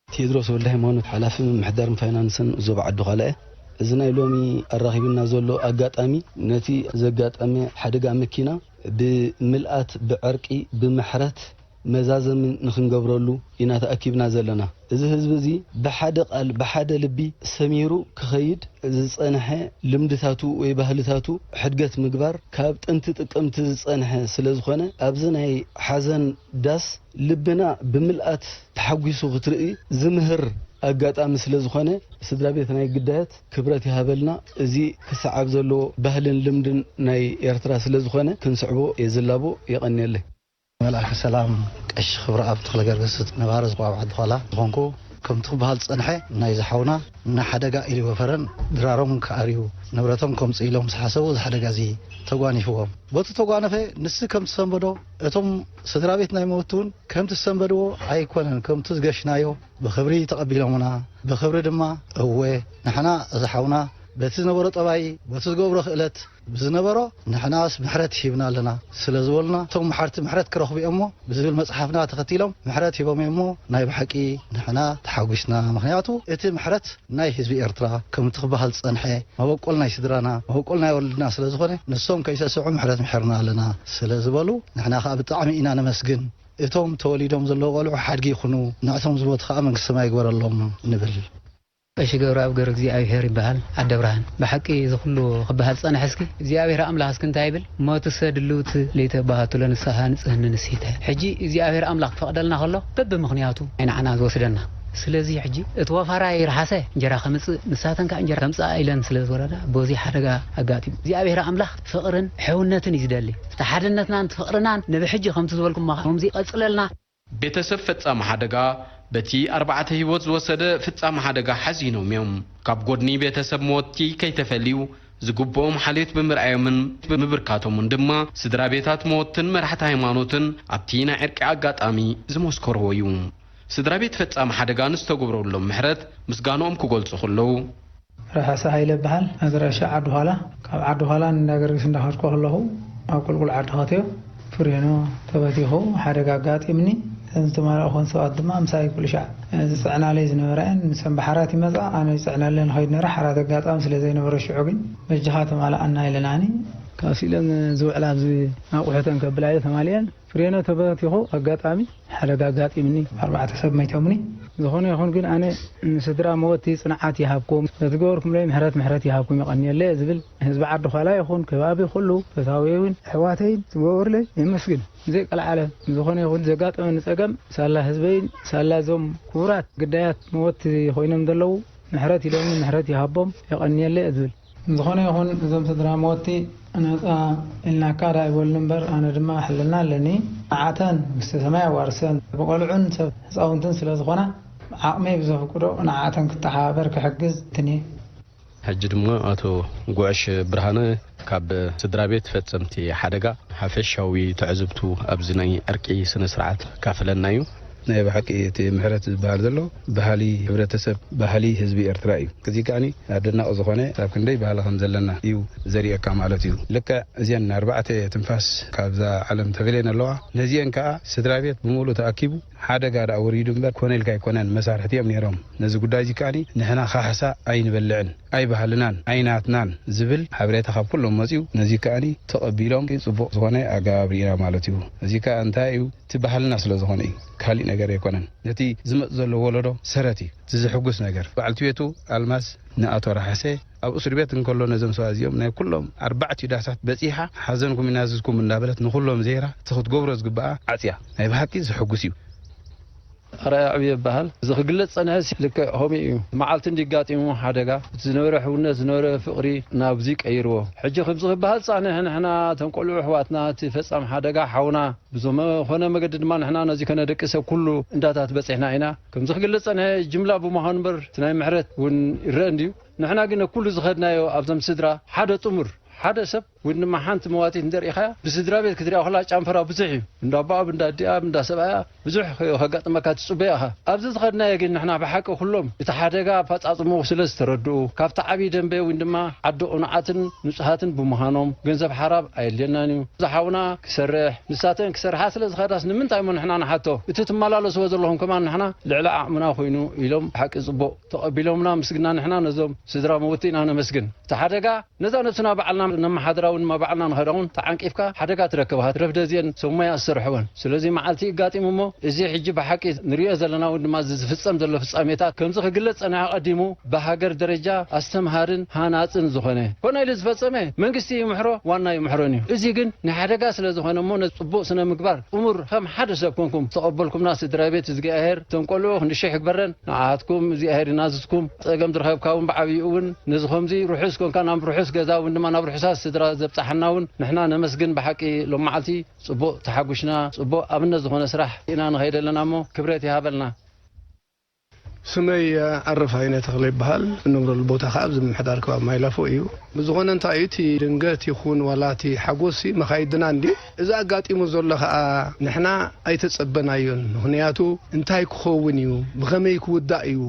ቴድሮስ ወልደ ሃይማኖት፣ ሓላፊ ምምሕዳርን ፋይናንስን ዞባ ዓዲ ዃላ እየ። እዚ ናይ ሎሚ ኣራኺብና ዘሎ ኣጋጣሚ ነቲ ዘጋጠመ ሓደጋ መኪና ብምልኣት፣ ብዕርቂ፣ ብምሕረት መዛዘሚ ንኽንገብረሉ ኢና ተኣኪብና ዘለና። እዚ ህዝቢ እዚ ብሓደ ቃል፣ ብሓደ ልቢ ሰሚሩ ክኸይድ ዝጸንሐ ልምድታቱ ወይ ባህልታቱ ሕድገት ምግባር ካብ ጥንቲ ጥቅምቲ ዝጸንሐ ስለ ዝኾነ፣ ኣብዚ ናይ ሓዘን ዳስ ልብና ብምልኣት ተሓጒሱ ክትርኢ ዝምህር ኣጋጣሚ ስለ ዝኾነ፣ ስድራ ቤት ናይ ግዳያት ክብረት ይሃበልና። እዚ ክሰዓብ ዘለዎ ባህልን ልምድን ናይ ኤርትራ ስለ ዝኾነ፣ ክንስዕቦ እየ ዝላቦ። የቐንየለይ። መልኣከ ሰላም ቀሺ ክብረኣብ ተኽለ ገርግስ፣ ነባሪ ዝቋብ ዓዲ ዃላ ዝኾንኩ፣ ከምቲ ክበሃል ዝጸንሐ፣ ናይ ዝሓውና ንሓደጋ ኢሉ ይወፈረን፣ ድራሮም ክኣርዩ፣ ንብረቶም ከምጽኡ ኢሎም ዝሓሰቡ፣ እዚ ሓደጋ እዚ ተጓኒፍዎም። በቲ ተጓነፈ፣ ንሱ ከምቲ ዝሰንበዶ፣ እቶም ስድራ ቤት ናይ መወቲ እውን ከምቲ ዝሰንበድዎ ኣይኮነን፣ ከምቲ ዝገሽናዮ ብኽብሪ ተቐቢሎምና፣ ብኽብሪ ድማ፣ እወ፣ ንሕና እዚ ሓውና በቲ ዝነበሮ ጠባይ፣ በቲ ዝገብሮ ክእለት፣ ብዝነበሮ ንሕናስ ምሕረት ሂብና ኣለና ስለ ዝበሉና፣ እቶም መሓርቲ ምሕረት ክረኽቡ እዮም እሞ ብዝብል መጽሓፍና ተኸቲሎም ምሕረት ሂቦም እዮም እሞ፣ ናይ ብሓቂ ንሕና ተሓጒስና። ምኽንያቱ እቲ ምሕረት ናይ ህዝቢ ኤርትራ ከምቲ ክበሃል ዝጸንሐ መበቆል ናይ ስድራና፣ መበቆል ናይ ወለድና ስለ ዝኾነ፣ ንሶም ከይሰስዑ ምሕረት ምሒርና ኣለና ስለ ዝበሉ፣ ንሕና ከኣ ብጣዕሚ ኢና ነመስግን። እቶም ተወሊዶም ዘለዉ ቆልዑ ሓድጊ ይኹኑ፣ ንዕቶም ዝሞቱ ከኣ መንግስቲ ሰማይ ይግበረሎም ንብል። ቀሺ ገብረኣብ ገብረ እግዚኣብሔር ይበሃል፣ ዓደ ብርሃን። ብሓቂ እዚ ኩሉ ክበሃል ዝጸንሐ እስኪ እግዚኣብሔር ኣምላኽ እስኪ እንታይ ይብል? ሞትሰ ድልውቲ ለይተባህቱ ለንስሓ ንጽህኒ ንስሂተ። ሕጂ እግዚኣብሔር ኣምላኽ ክፈቕደልና ከሎ በብምኽንያቱ ናይ ንዓና ዝወስደና። ስለዚ ሕጂ እቲ ወፋራይ ረሓሰ እንጀራ ከምጽእ፣ ንሳተን ከኣ እንጀራ ከምጽኣ ኢለን ስለ ዝወረዳ በዚ ሓደጋ ኣጋጢሙ። እግዚኣብሔር ኣምላኽ ፍቕርን ሕውነትን እዩ ዝደሊ። እቲ ሓድነትናን እቲ ፍቕርናን ንብሕጂ ከምቲ ዝበልኩሞ ከምዚ ይቐጽለልና። ቤተሰብ ፈጻሚ ሓደጋ በቲ ኣርባዕተ ህይወት ዝወሰደ ፍጻሚ ሓደጋ ሓዚኖም እዮም። ካብ ጎድኒ ቤተሰብ መወቲ ከይተፈልዩ ዝግብኦም ሓልዮት ብምርኣዮምን ብምብርካቶምን ድማ ስድራ ቤታት መወትን መራሕቲ ሃይማኖትን ኣብቲ ናይ ዕርቂ ኣጋጣሚ ዝመስከርዎ እዩ። ስድራ ቤት ፈጻሚ ሓደጋ ንዝተገብረሎም ምሕረት ምስጋንኦም ክገልጹ ከለዉ፣ ረሓሰ ሃይለ እበሃል። ኣድራሻ ዓዲ ኋላ። ካብ ዓዲ ኋላ ንእንዳ ገርግስ እንዳኸድኩ ከለኹ ኣብ ቁልቁል ዓዲ ኸትዮ ፍሬኖ ተበቲኹ ሓደጋ ኣጋጢምኒ። እተን ዝተማረኹን ሰባት ድማ ምሳይ ኩሉ ሻዕ ዝጽዕናለይ ዝነበራ እየን። ንሰን ብሓራት ይመጻ፣ ኣነ ይጽዕነለን ንኸይድ ነይረ። ሓራት ኣጋጣሚ ስለ ዘይነበረ ሽዑ ግን በጃኻ ተማልኣና ኢለናኒ። ካብሲ ኢለን ዝውዕላ ኣብዚ ኣቑሑተን ከብላ እየ ተማሊአን። ፍሬነ ተበቲኹ ኣጋጣሚ ሓደጋ ኣጋጢምኒ። ኣርባዕተ ሰብ መይቶምኒ። ዝኾነ ይኹን ግን ኣነ ንስድራ መወቲ ጽንዓት ይሃብኩም፣ በቲ ገበርኩምለይ ምሕረት ምሕረት ይሃብኩም የቐንየለይ እየ ዝብል ህዝቢ ዓዲ ዃላ ይኹን ከባቢ ኩሉ ፈታውየይን ኣሕዋተይን ዝገበሩለይ የመስግን። ብዘይቀልዓለም ዝኾነ ይኹን ዘጋጠመኒ ጸገም ሳላ ህዝበይን ሳላ እዞም ክቡራት ግዳያት መወቲ ኮይኖም ዘለዉ ምሕረት ኢሎምኒ ምሕረት ይሃቦም የቐንየለይ እየ ዝብል። ዝኾነ ይኹን እዞም ስድራ መወቲ ነፃ ኢልናካ ዳ ይበሉኒ እምበር፣ ኣነ ድማ ሕልና ኣለኒ። ንዓተን ምስቲ ሰማይ ኣዋርሰን፣ ብቆልዑን ሰብ ህፃውንትን ስለ ዝኾና፣ ዓቕመይ ብዘፍቅዶ ንዓተን ክተሓባበር ክሕግዝ ትንየ። ሕጂ ድማ ኣቶ ጉዕሽ ብርሃነ ካብ ስድራ ቤት ፈጸምቲ ሓደጋ ሓፈሻዊ ትዕዝብቱ ኣብዚ ናይ ዕርቂ ስነ ስርዓት ካፍለና እዩ። ናይ ብሓቂ እቲ ምሕረት ዝበሃል ዘሎ ባህሊ ሕብረተሰብ፣ ባህሊ ህዝቢ ኤርትራ እዩ። እዚ ከዓኒ ኣደናቂ ዝኾነ፣ ኣብ ክንደይ ባህሊ ከም ዘለና እዩ ዘርእየካ ማለት እዩ። ልክዕ እዚአን ኣርባዕተ ትንፋስ ካብዛ ዓለም ተፈልየን ኣለዋ። ነዚአን ከኣ ስድራ ቤት ብምሉእ ተኣኪቡ ሓደጋ ደኣ ወሪዱ እምበር፣ ኮነ ኢልካ ኣይኮነን፣ መሳርሕቲ እዮም ነይሮም። ነዚ ጉዳይ እዚ ከኣኒ ንሕና ካሕሳ ኣይንበልዕን፣ ኣይባህልናን፣ ኣይናትናን ዝብል ሓበሬታ ካብ ኩሎም መጺኡ፣ ነዚ ከኣኒ ተቐቢሎም ጽቡቕ ዝኾነ ኣገባብ ርኢና ማለት እዩ። እዚ ከኣ እንታይ እዩ? እቲ ባህልና ስለ ዝኾነ እዩ፣ ካሊእ ነገር ኣይኮነን። ነቲ ዝመጽእ ዘሎ ወለዶ ሰረት እዩ፣ እቲ ዘሕጉስ ነገር። በዓልቲ ቤቱ ኣልማዝ ንኣቶ ራሕሴ ኣብ እስር ቤት እንከሎ ነዞም ሰባት እዚኦም ናይ ኩሎም ኣርባዕቲኡ ዳሳት በጺሓ፣ ሓዘንኩም ይናዝዝኩም እንዳበለት ንኹሎም ዘይራ እቲ ክትገብሮ ዝግባኣ ዓጽያ። ናይ ብሓቂ ዘሕጉስ እዩ። ኣርኣያ ዕብየ ይበሃል። እዚ ክግለጽ ጸንሐስ ልክዕ ከምኡ እዩ። መዓልቲ እንዲ ኣጋጢሙ ሓደጋ፣ እቲ ዝነበረ ሕውነት፣ ዝነበረ ፍቕሪ ናብዚ ቀይርዎ። ሕጂ ከምዚ ክበሃል ጻንሕ፣ ንሕና እቶም ቆልዑ ኣሕዋትና እቲ ፈጻሚ ሓደጋ ሓውና ብዝኾነ መገዲ ድማ ንሕና ነዚ ከነደቂ ሰብ ኩሉ እንዳታት በጺሕና ኢና። ከምዚ ክግለጽ ጸንሐ ጅምላ ብምዃኑ እምበር እቲ ናይ ምሕረት እውን ይረአ እንድዩ። ንሕና ግን ኩሉ ዝኸድናዮ ኣብዞም ስድራ ሓደ ጥሙር ሓደ ሰብ ወይ ድማ ሓንቲ መዋቲት እንተሪኢኻያ ብስድራ ቤት ክትሪኣ ከላ ጫንፈራ ብዙሕ እዩ። እንዳ ኣቦኣ፣ እንዳ ኣዲኣ፣ እንዳ ሰብኣያ ብዙሕ ከጋጥመካ ትጽበዮ ኢኻ። ኣብዚ ዝኸድናዮ ግን ንሕና ብሓቂ ኩሎም እቲ ሓደጋ ኣፈጻጽምኡ ስለ ዝተረድኡ ካብቲ ዓብዪ ደንበ ወይ ድማ ዓዲ ቅኑዓትን ንጹሃትን ብምዃኖም ገንዘብ ሓራብ ኣየድልየናን እዩ። እዚ ሓውና ክሰርሕ ንሳተን ክሰርሓ ስለ ዝኸዳስ ንምንታይ እሞ ንሕና ንሓቶ? እቲ ትመላለስዎ ዘለኹም ከማን ንሕና ልዕሊ ዓቕምና ኮይኑ ኢሎም ብሓቂ ጽቡቕ ተቐቢሎምና ምስግና ንሕና ነዞም ስድራ መውቲ ኢና ነመስግን። እቲ ሓደጋ ነዛ ነብስና ባዕልና ነመሓድራ እውን ድማ ባዕልና ንኸዳ እውን ተዓንቂፍካ ሓደጋ ትረክብ። ሃት ረፍደ እዚአን ሰብ ሞያ ዝሰርሕወን። ስለዚ መዓልቲ ይጋጢሙ እሞ እዚ ሕጂ ብሓቂ ንሪኦ ዘለና እውን ድማ እዚ ዝፍጸም ዘሎ ፍጻሜታት ከምዚ ክግለጽ ጸኒሑ ኣቐዲሙ ብሃገር ደረጃ ኣስተምሃርን ሃናጽን ዝኾነ ኮነ ኢሉ ዝፈጸመ መንግስቲ ይምሕሮ ዋና ይምሕሮን እዩ። እዚ ግን ናይ ሓደጋ ስለ ዝኾነ እሞ ነዚ ጽቡቕ ስነ ምግባር ጥሙር ከም ሓደ ሰብ ኮንኩም ተቐበልኩምና ስድራ ቤት እግዚኣብሔር እቶም ቆልዑ ክንዲ ሽሕ ይግበረን። ንዓትኩም እግዚኣብሔር ይናዝዝኩም። ጸገም ዝረኸብካ እውን ብዓብይኡ እውን ነዚ ከምዚ ርሑስ ኮንካ ናብ ርሑስ ገዛ እውን ድማ ናብ ርሑሳት ስድራ ዘብጽሓና እውን ንሕና ነመስግን። ብሓቂ ሎም መዓልቲ ጽቡቕ ተሓጉሽና ጽቡቕ ኣብነት ዝኾነ ስራሕ ኢና ንኸይድ ኣለና እሞ ክብረት ይሃበልና። ስመይ ኣረፋይነ ተኽለ ይበሃል። እንብረሉ ቦታ ከኣ ኣብዚ ምምሕዳር ከባቢ ማይላፎ እዩ። ብዝኾነ እንታይ እዩ እቲ ድንገት ይኹን ዋላ እቲ ሓጎስ መኻይድና እንድዩ። እዚ ኣጋጢሙ ዘሎ ከኣ ንሕና ኣይተጸበናዮን። ምኽንያቱ እንታይ ክኸውን እዩ፣ ብኸመይ ክውዳእ እዩ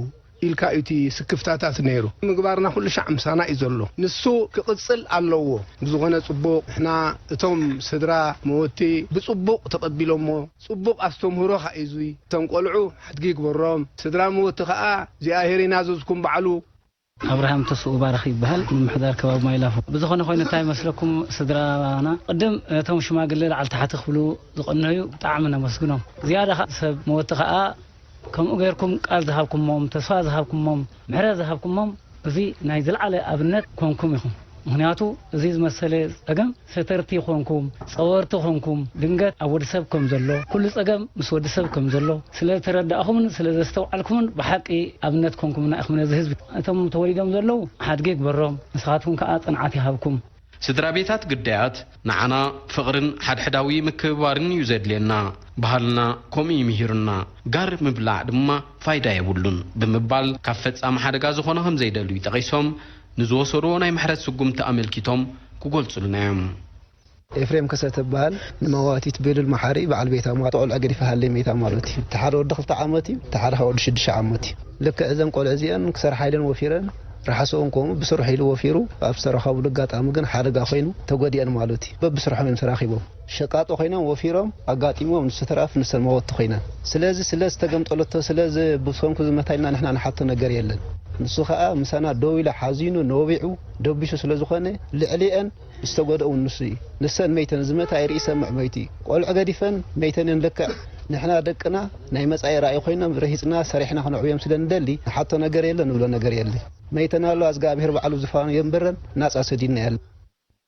ኢልካ እዩ እቲ ስክፍታታት ነይሩ። ምግባርና ኩሉ ሻዕ ምሳና እዩ ዘሎ። ንሱ ክቕጽል ኣለዎ። ብዝኾነ ጽቡቕ፣ ንሕና እቶም ስድራ መወቲ ብጽቡቕ ተቐቢሎሞ። ጽቡቕ ኣስተምህሮ ኸኣ እዩ እዙይ። እቶም ቆልዑ ሓድጊ ይግበሮም። ስድራ መወቲ ኸኣ እግዚኣብሔር ይናዘዝኩም ባዕሉ። ኣብርሃም ተስኡ ባረኽ ይበሃል፣ ምምሕዳር ከባቢ ማይላፎ። ብዝኾነ ኮይኑ እንታይ ይመስለኩም ስድራና፣ ቅድም ነቶም ሽማግለ ላዕሊ ታሕቲ ክብሉ ዝቐነዩ ብጣዕሚ ነመስግኖም። ዝያዳ ኸኣ ሰብ መወቲ ኸኣ ከምኡ ጌርኩም ቃል ዝሃብኩሞም፣ ተስፋ ዝሃብኩሞም፣ ምሕረት ዝሃብኩሞም፣ እዚ ናይ ዝለዓለ ኣብነት ኮንኩም ኢኹም። ምኽንያቱ እዚ ዝመሰለ ጸገም ሰተርቲ ኮንኩም፣ ጸወርቲ ኮንኩም፣ ድንገት ኣብ ወዲ ሰብ ከም ዘሎ፣ ኩሉ ጸገም ምስ ወዲ ሰብ ከም ዘሎ ስለ ዝተረዳእኹምን ስለ ዘስተውዓልኩምን ብሓቂ ኣብነት ኮንኩምና ኢኹም ነዚ ህዝቢ። እቶም ተወሊዶም ዘለዉ ሓድጊ ይግበሮም፣ ንስኻትኩም ከኣ ጽንዓት ይሃብኩም። ስድራ ቤታት ግዳያት ንዓና ፍቕርን ሓድሕዳዊ ምክብባርን እዩ ዘድልየና። ባህልና ከምኡ እዩ ምሂሩና። ጋር ምብላዕ ድማ ፋይዳ የብሉን ብምባል ካብ ፈጻሚ ሓደጋ ዝኾነ ከም ዘይደልዩ ጠቒሶም፣ ንዝወሰድዎ ናይ ምሕረት ስጉምቲ ኣመልኪቶም ክገልጹልና እዮም። ኤፍሬም ከሰተ እበሃል። ንመዋቲት ቤሉል መሓሪ በዓል ቤታ እሞ፣ ቆልዑ ገዲፈ ሃለይ መይታ ማለት እዩ። እቲ ሓደ ወዲ ክልተ ዓመት እዩ፣ እቲ ሓደ ወዲ ሽዱሽተ ዓመት እዩ። ልክዕ እዘን ቆልዑ እዚአን ክሰርሓ ኢለን ወፊረን፣ ርሓስኦን ከምኡ ብስርሑ ኢሉ ወፊሩ፣ ኣብ ዝተረኸብሉ ኣጋጣሚ ግን ሓደጋ ኮይኑ ተጎዲአን ማለት እዩ። በብስርሖም እዮም ተራኺቦም። ሸቃጦ ኮይኖም ወፊሮም ኣጋጢሞም፣ ንሱ ተረፍ ንሰን መወቲ ኮይነን። ስለዚ ስለ ዝተገምጠለቶ፣ ስለ ብሰንኩ ዝመታ ኢልና ንሕና ንሓቶ ነገር የለን። ንሱ ኸኣ ምሳና ደው ኢሉ ሓዚኑ ነቢዑ ደቢሱ ስለ ዝኾነ ልዕሊአን ዝተጎድኦ እውን ንሱ እዩ። ንሰን መይተን ዝመታ ኣይርኢ ይሰምዕ መይቱ እዩ። ቆልዑ ገዲፈን መይተን እየን ልክዕ። ንሕና ደቅና ናይ መጻኢ ራእይ ኮይኖም ረሂጽና ሰሪሕና ክነዕብዮም ስለ ንደሊ ንሓቶ ነገር የለ ንብሎ ነገር የለ። መይተን ኣሎ ኣዝጋብሄር ባዕሉ ዝፋኑ የንብረን ናጻ ሰዲድና ያለ።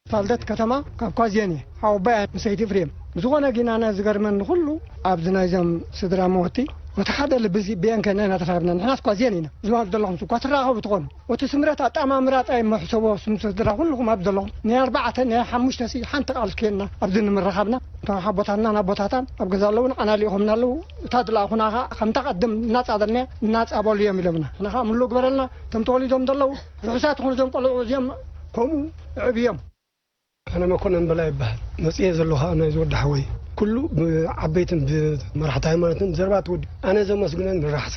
ፋልደት ከተማ ካብ ኳዝየን እየ። ሓወቦይ ምስ ሰይቲ ኤፍሬም። ብዝኾነ ግን ኣነ ዝገርመኒ ኩሉ ኣብዚ ናይዞም ስድራ መወቲ እቲ ሓደ ልቢ እዚ ብኤንከና ኢና ተራኺብና። ንሕናስ እኳ እዚአን ኢና ዝበሃሉ ዘለኹም እኳ ትራኸቡ ትኾኑ። እቲ ስምረት ኣጣማምራ ጣይ መሕሰቦ ስም ስድራ ኩልኹም ኣብ ዘለኹም ናይ ኣርባዕተ ናይ ሓሙሽተ ሲ ሓንቲ ቃል ክየና ኣብዚ ንምረኻብና። እቶም ሓቦታትና ናብ ቦታታን ኣብ ገዛ ኣለውን ዓና ልኢኾምና ኣለዉ። እታ ዝለኣኹና ኸዓ ከምታ ቀድም እናጻደልናያ እናጻበሉ እዮም ኢሎምና። ንኻ ምሉ ግበረልና። እቶም ተወሊዶም ዘለዉ ርሑሳት ይኹኑ። እዞም ቆልዑ እዚኦም ከምኡ ዕብዮም። ኣነ መኮነን በላይ ይበሃል። መጽየ ዘለኹ ኣነ ዝወዲ ሓወይ ኩሉ ብዓበይትን ብመራሕቲ ሃይማኖትን ዘረባ ትወዲ። ኣነ ዘመስግነን ንራሕሰ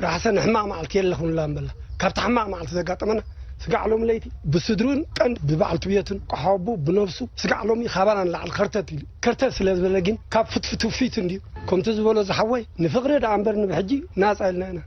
ራሕሰ ንሕማቕ መዓልቲ የለ ክንብላ እምበላ። ካብቲ ሕማቕ መዓልቲ ዘጋጠመና ስጋዕ ሎሚ ለይቲ ብስድሩን ቀንድ ብበዓልቲ ቤቱን ቆሓቡ ብነብሱ ስጋዕ ሎሚ ካባና ንላዕሊ ከርተት ኢሉ። ከርተት ስለ ዝበለ ግን ካብ ፍትፍትፊት እንድዩ። ከምቲ ዝበሎ ዝሓወይ ንፍቕሪ ደኣ እምበር ንብሕጂ ናጻ ኢልና ኢና።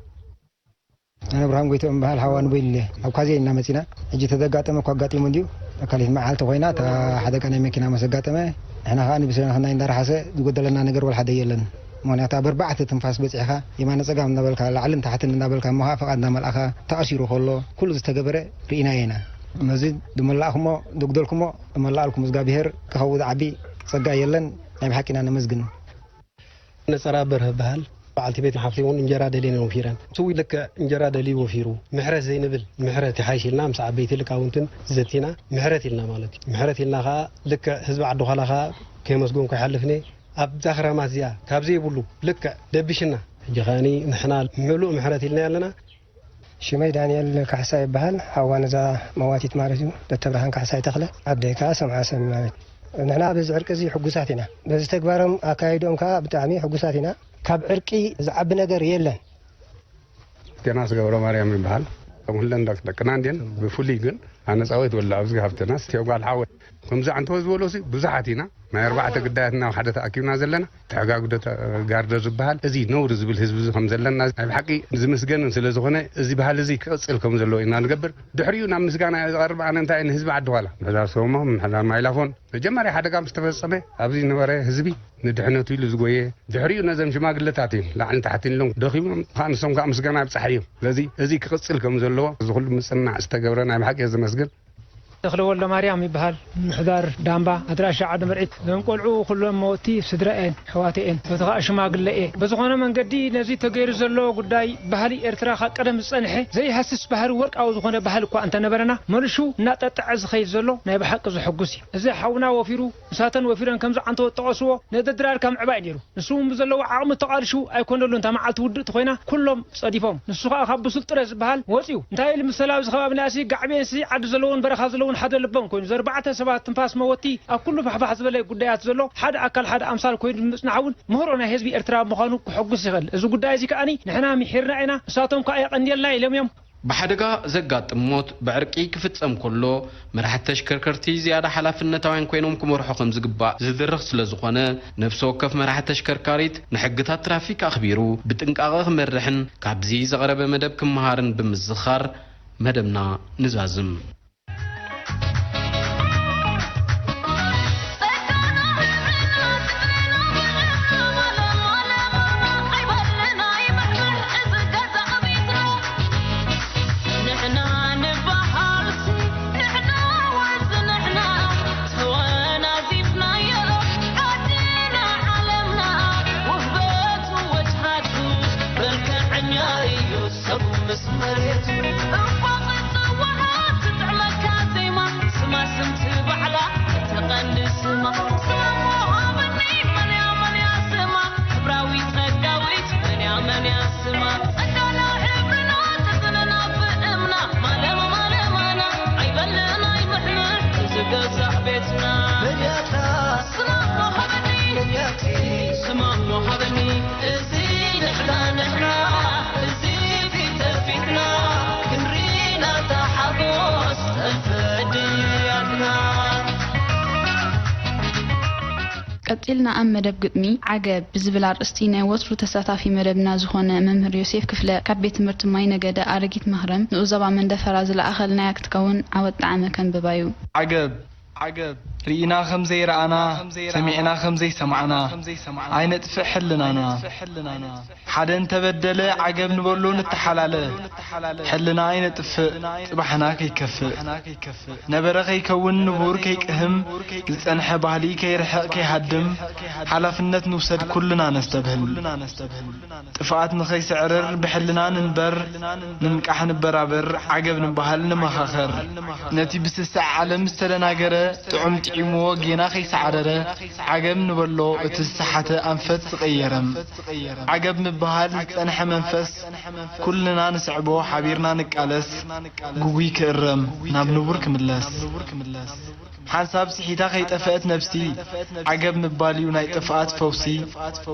ኣነ ብርሃን ጎይትኦም እምበሃል ሓዋ ንበይልለ ኣብ ካዜ ኢና መጺና። ሕጂ ተዘጋጠመ እኳ ኣጋጢሙ እንድዩ። ተካሊት መዓልቲ ኮይና እታ ሓደጋ ናይ መኪና መስ ኣጋጠመ። ንሕና ከኣ ንብስለና ክንዳይ እንዳረሓሰ ዝጎደለና ነገር ወላ ሓደ የለን። ምኽንያቱ ኣብ ኣርባዕተ ትንፋስ በጺሕኻ የማነ ጸጋም እንዳበልካ ላዕልን ታሕትን እንዳበልካ እሞ ከኣ ፍቓድ እንዳመልኣኻ ተኣሲሩ ከሎ ኩሉ ዝተገበረ ርኢናዮ ኢና። ነዚ ዝመላእኩሞ ዝጉደልኩሞ እመላኣልኩም እዝጋብሄር ክኸውድ ዓቢ ጸጋ የለን። ናይ ብሓቂ ኢና ነመስግን። ነጸራ በርሀ በሃል። በዓልቲ ቤት ሓፍቲ እውን እንጀራ ደልየን ወፊረን። ስዊ ልክዕ እንጀራ ደልዩ ወፊሩ። ምሕረት ዘይንብል ምሕረት ይሓይሽ ኢልና ምስ ዓበይቲ ልቃውንትን ዘቲና ምሕረት ኢልና ማለት እዩ። ምሕረት ኢልና ከኣ ልክዕ ህዝቢ ዓዲ ዃላ ከኣ ከየመስገንኩ ኣይሓልፍን እየ። ኣብዛ ክራማት እዚኣ ካብ ዘይብሉ ልክዕ ደቢሽና። ሕጂ ከኣኒ ንሕና ምሉእ ምሕረት ኢልና ኣለና። ሽመይ ዳንኤል ካሕሳ ይበሃል። ሓዋ ነዛ መዋቲት ማለት እዩ። ደተብርሃን ካሕሳይ ተኽለ። ኣደይ ከኣ ሰምዓ ሰሚ ማለት። ንሕና በዚ ዕርቂ እዚ ሕጉሳት ኢና። በዚ ተግባሮም ኣካይድኦም ከኣ ብጣዕሚ ሕጉሳት ኢና። ካብ ዕርቂ ዝዓቢ ነገር የለን። ቴናስ ገብረ ማርያም ይበሃል። ከም ኩለን ደቅ-፣ ደቅና እንድየን። ብፍሉይ ግን ኣነጻዊት ወላ ኣብዚ ሃብተናስ እትዮ ጓል ሓወ። ከምዚ ኣንተወ ዝበሎሲ ብዙሓት ኢና። ናይ ኣርባዕተ ግዳያትና ኣብ ሓደ ተኣኪብና ዘለና። ተዕጋግዶ ተ-፣ ጋርዶ ዝበሃል እዚ ነውሪ ዝብል ህዝቢ እዚ ከም ዘለና ናይ ብሓቂ ዝምስገንን ስለ ዝኾነ፣ እዚ ባህሊ እዚ ክቕጽል ከም ዘለዎ ኢና ንገብር። ድሕሪኡ ናብ ምስጋና እየ ዝቐርብ። ኣነ እንታይ ንህዝቢ ዓዲ ዃላ፣ ምሕዳር ሰሞ፣ ምሕዳር ማይላፎን፣ መጀመርያ ሓደጋ ምስ ተፈጸመ ኣብዚ ዝነበረ ህዝቢ ንድሕነቱ ኢሉ ዝጎየ፣ ድሕሪኡ ነዘም ሽማግለታት እዮም ላዕልን ታሕትን ኢሎም ደኺሞም፣ ከኣ ንሶም ከኣ ምስጋና ኣብጽሓ እዮም። ስለዚ እዚ ክቕጽል ከም ዘለዎ፣ እዚ ኩሉ ምጽንናዕ ዝተገብረ ናይ ብሓቂ እየ ዘመስግን። ተኽለ ወልደ ማርያም ይበሃል። ምሕዳር ዳምባ፣ ኣድራሻ ዓዲ ምርዒት። እዞም ቆልዑ ኩሎም መወቲ ስድራ እየን፣ ኣሕዋተ እየን። በቲ ኸኣ ሽማግለ እየ። በዝኾነ መንገዲ ነዚ ተገይሩ ዘሎ ጉዳይ ባህሊ ኤርትራ ካብ ቀደም ዝጸንሐ ዘይሃስስ ባህሪ ወርቃዊ ዝኾነ ባህሊ እኳ እንተነበረና፣ መልሹ እናጠጥዐ ዝኸይድ ዘሎ ናይ ብሓቂ ዘሐጉስ እዩ። እዚ ሓውና ወፊሩ፣ ንሳተን ወፊረን ከምዚ ዓንተወት ጠቐስዎ፣ ነደድራር ካብ ምዕባይ ነይሩ። ንሱ እውን ብዘለዎ ዓቕሚ ተቓልሹ ኣይኮነሉን። እታ መዓልቲ ውድእቲ ኮይና ኩሎም ጸዲፎም። ንሱ ኸኣ ካብ ብሱል ጥረ ዝበሃል ወጺኡ። እንታይ ኢሉ ምሰል ኣብዚ ከባቢና እሲ ጋዕቤንሲ ዓዲ ዘለውን በረኻ ዘለውን ሓደ ልቦም ኮይኑ፣ ዘርባዕተ ሰባት ትንፋስ መወቲ ኣብ ኩሉ ፋሕፋሕ ዝበለ ጉዳያት ዘሎ ሓደ ኣካል ሓደ ኣምሳል ኮይኑ ብምጽናሕ እውን ምህሮ ናይ ህዝቢ ኤርትራ ምዃኑ ክሕጉስ ይኽእል። እዚ ጉዳይ እዚ ከኣኒ ንሕና ምሒርና ኢና፣ ንሳቶም ከኣ የቐንየልና ኢሎም እዮም። ብሓደጋ ዘጋጥም ሞት ብዕርቂ ክፍጸም ከሎ፣ መራሕቲ ተሽከርከርቲ ዝያዳ ሓላፍነታውያን ኮይኖም ክመርሑ ከም ዝግባእ ዝድርኽ ስለ ዝኾነ፣ ነፍሲ ወከፍ መራሒ ተሽከርካሪት ንሕግታት ትራፊክ ኣኽቢሩ ብጥንቃቐ ክመርሕን ካብዚ ዝቐረበ መደብ ክመሃርን ብምዝኻር መደብና ንዛዝም። ንሕና ንበሃልሲ፣ ንሕና ወዚ ንሕና ተወናዚፍናዮ ዓድና ዓለምና። ውህበቱ ወጅሃቱ መልክዐኛ እዩ ሰብ ምስ መሬቱ። እፎ ክትወሃብ ትጥዕመካ ዜማ፣ ስማ ስምቲ ባዕላ እቲ ቀንዲ ስማ። ስማ እሞ ሃበኒ፣ መን እያ፣ መን እያ ስማ? ሕብራዊት ጸጋዊት፣ መን እያ፣ መን እያ ስማ? ጸጋና ሕብርና፣ ቅርጽና ብእምና፣ ማለማ፣ ማለማና፣ ኣይበልን ኣይምሕምሕ፣ እዚ ገዛእ ቤትና። መን እያ እታ? ስማ እሞ ሃበኒ። መን እያ እቲ? ስማ እሞ ሃበኒ። እዚ ንሕና፣ ንሕና፣ እዚ ፊት ንፊትና፣ ክንሪ ናታ ሓጎስ ጠንፈ ድያትና። ቀጺልና ኣብ መደብ ግጥሚ፣ ዓገብ ብዝብል ኣርእስቲ ናይ ወትሩ ተሳታፊ መደብና ዝኾነ መምህር ዮሴፍ ክፍለ ካብ ቤት ትምህርቲ ማይ ነገደ ኣረጊት መኽረም ንኡዞባ መንደፈራ ዝለኣኸልናያ ክትከውን ዓወት ጣዕመ ከንብባ እዩ። ዓገብ፣ ዓገብ፣ ርኢና ከም ዘይረኣና፣ ሰሚዕና ከም ዘይሰማዕና፣ ኣይነጥፍእ ሕልናና። ሓደ እንተበደለ ዓገብ ንበሎ ንተሓላለ፣ ሕልና ኣይነጥፍእ ጽባሕና ከይከፍእ። ነበረ ከይከውን ንቡር ከይቅህም፣ ዝጸንሐ ባህሊ ከይርሕቕ ከይሃድም፣ ሓላፍነት ንውሰድ ኩልና ነስተብህል። ጥፍኣት ንኸይስዕርር ብሕልና ንንበር፣ ንንቃሕ ንበራበር፣ ዓገብ ንበሃል ንመኻኸር። ነቲ ብስስዕ ዓለም ዝተደናገረ፣ ጥዑም ጥዒምዎ ጌና ከይሰዓረረ፣ ዓገብ ንበሎ እቲ ዝሰሓተ ኣንፈት ዝቐየረ። ዓገብ ምበሃል ዝጸንሐ መንፈስ፣ ኩልና ንስዕቦ ሓቢርና ንቃለስ፣ ግጉይ ክእረም ናብ ንቡር ክምለስ። ሓንሳብ ስሒታ ከይጠፍአት ነብሲ፣ ዓገብ ምባል እዩ ናይ ጥፍኣት ፈውሲ።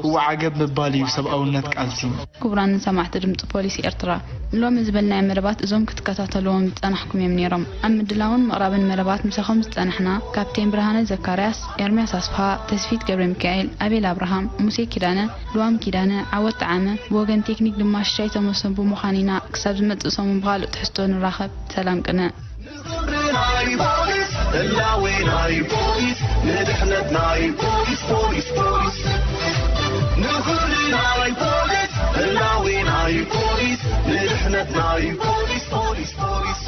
እወ ዓገብ ምባል እዩ ሰብኣውነት ቃልሲ። ክቡራን ሰማዕቲ ድምፂ ፖሊስ ኤርትራ፣ ንሎሚ ዝበልናዮ መደባት እዞም ክትከታተልዎም ዝጸናሕኩም እዮም ነይሮም። ኣብ ምድላውን ምቕራብን መደባት ምሳኹም ዝጸናሕና ካፕቴን ብርሃነ ዘካርያስ፣ ኤርምያስ ኣስፍሃ፣ ተስፊት ገብረ ሚካኤል፣ ኣቤል ኣብርሃም፣ ሙሴ ኪዳነ፣ ልዋም ኪዳነ፣ ዓወት ጠዓመ፣ ብወገን ቴክኒክ ድማ ሽሻይ ተመስገን ብምዃን ኢና። ክሳብ ዝመጽእ ሰሙን ብኻልእ ትሕዝቶ ንራኸብ። ሰላም ቅነ። ንኽብሪ ናይ ፖሊስ፣ ህላዌ ናይ ፖሊስ፣ ንድሕነት ናይ ፖሊስ፣ ፖሊስ፣ ፖሊስ። ንኽብሪ ናይ ፖሊስ፣ ህላዌ ናይ ፖሊስ፣ ንድሕነት ናይ ፖሊስ፣ ፖሊስ፣ ፖሊስ።